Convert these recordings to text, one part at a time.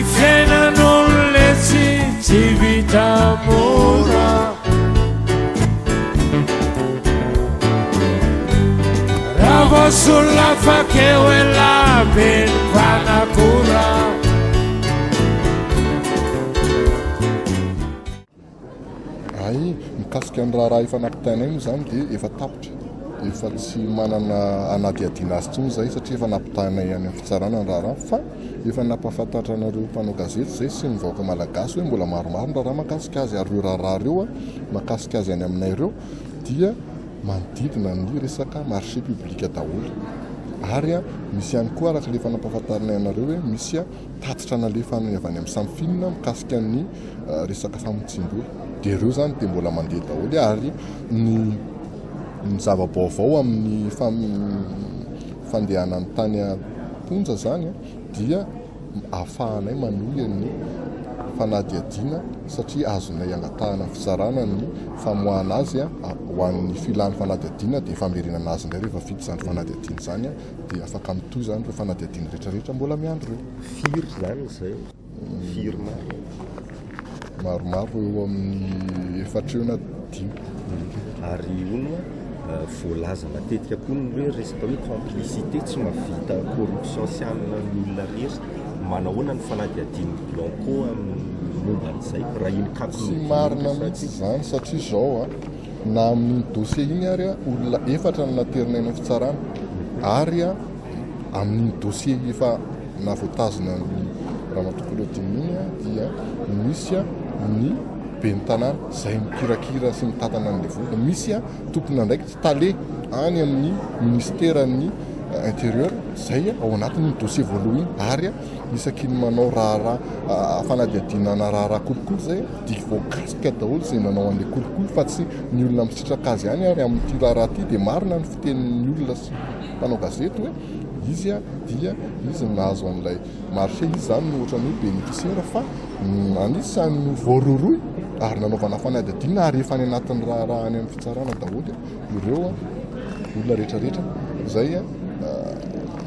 Ny fiainan'olona etsy tsy vita mora. Raha vao solafaka eo elah be ny mpanakora. Hay, mikasika ny raharaha efa nampitainay moa izany dia efa tapitra, efa tsy manana hanadihadiana azy intsony izahay satria efa nampitainay any amin'ny fitsarana ny raharaha fa efa nampahafantatra anareo mpanao gazety izay sy ny vahoaka malagasy hoe mbola maromaro ny raharaha mahakasika azy ary ireo raharaha ireo mahakasika azy any aminay ireo dia manodidina ny resaka marché public daholo ary misy ihany koa araka ilay efa nampahafantarinay anareo hoe misy tatitra nalefa avy any amin'ny Samfin mikasika ny resaka famotsiam-bola dia ireo izany dia mbola mandeha daholo ary ny ny zava-baovao amin'ny fandehanany tany am-ponja izany dia ahafahanay manohy ny fanadihadiana satria azonay angatahana fitsarana ny famoahana azy ho an'ny filan'ny fanadihadiana dia famerenana azy indray rehefa vita izany fanadihadiana izany dia afaka mitohy izany ireo fanadihadiana rehetrarehetra mbola miandry ireo. Firy izany izay? Firy marina? Maromaro eo amin'ny efatra eo na dimy. Ary hono voalaza matetika koa ny hoe resaka hoe complicité tsy mahavita corruption sy anona ny olona rery. Manahoana ny fanadihadian'ny Blanco amin'ny momba an'izay? Raha iny cas Tsy marina mihitsy izany satria izao na amin'iny dossier iny ary olona efatra no naterina eny amin'ny fitsarana ary amin'iny dossier efa na voatazona ny Ramatoa Claudine iny dia misy ny ben'ny tanàna izay mikirakira sy mitantana an'ilay vola, misy tompon'andraikitra tale any amin'ny ministeran'ny intérieur izay ao anatin'iny dossier voalohany iny ary isaky ny manao raharaha fanadihadiana na raharaha kolikoly izay dia voakasika daholo izay nanao an'ilay kolikoly fa tsy ny olona misitraka azy ihany ary amin'ity raharaha ity dia marina ny fitenin'ny olona sy mpanao gazety hoe izy dia izy no nahazo an'ilay marché, izy izany no ohatran'ny hoe bénéficiaire fa anisan'ny voarohirohy ary nanaovana fanadihadiana ary efa any anatin'ny raharaha any amin'ny fitsarana daholo ireo olona rehetrarehetra izay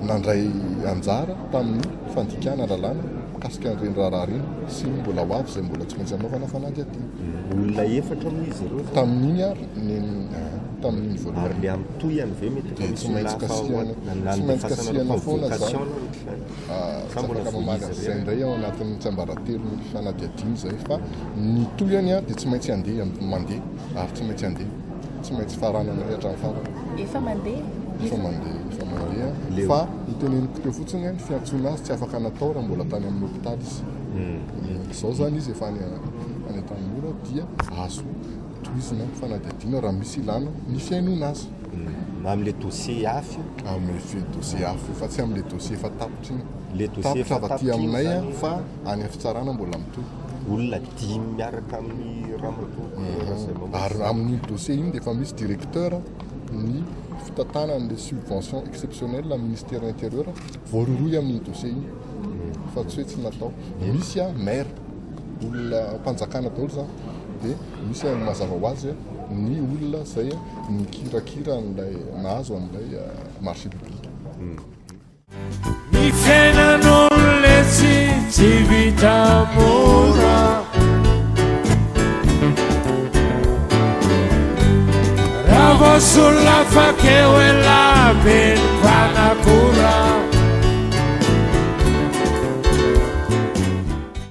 nandray anjara tamin'ny fandikana lalàna mikasika an'ireny raharaha ireny sy ny mbola ho avy izay mbola tsy maintsy hanaovana fanadihadiana. Olona efatra moa izy ireo? Tamin'iny ary ny tamin'iny voalohany. Ary le amin'ny tohiny ve mety efa Dia misy tsy maintsy olona hafa kasihana, tsy maintsy nandefasana kasihana foana izany. convocation na ohatr'izany? Tsy Sa mbola afaka mamaly voizy an'izay irery? indray ao anatin'ny tsiambaratelon'ny fanadihadiana izay fa ny tohiny dia tsy maintsy handeha, mandeha ary tsy maintsy handeha. Tsy maintsy faranana hatramin'ny farany. Efa mandeha? Efa mandeha, efa mandeha. Leo. Fa noteneniko teo fotsiny ny fiantsoana azy tsy afaka natao raha mbola tany amin'ny hopitaly izy. Izao izany izy efa any any Antanimora dia azo tohizina ny fanadihadiana raha misy ilana ny fihainoana azy. Amin'ilay dossier hafa io? Amin'ilay dossier hafa io fa tsy amin'ilay dossier efa tapitra iny. Ilay dossier Tapitra efa avy aty tapitra iny aminay izany fa any amin'ny fitsarana mbola mitohy. Olona dimy miaraka amin'ny ramatoa Razaimamonjy. Ary amin'iny dossier iny dia efa misy directeur ny fitantanana an'ilay subvention exceptionnelle amin'ny ministère intérieur voarohirohy amin'iny dossier iny fa tsy hoe tsy natao. Misy maire, olona mpanjakana daholo izany dia misy mazava ho azy ny olona izay nikirakira an'ilay nahazo an'ilay marché public. Ny fiainan'olona etsy tsy vita mora. Raha vao solafaka eo elah be ny.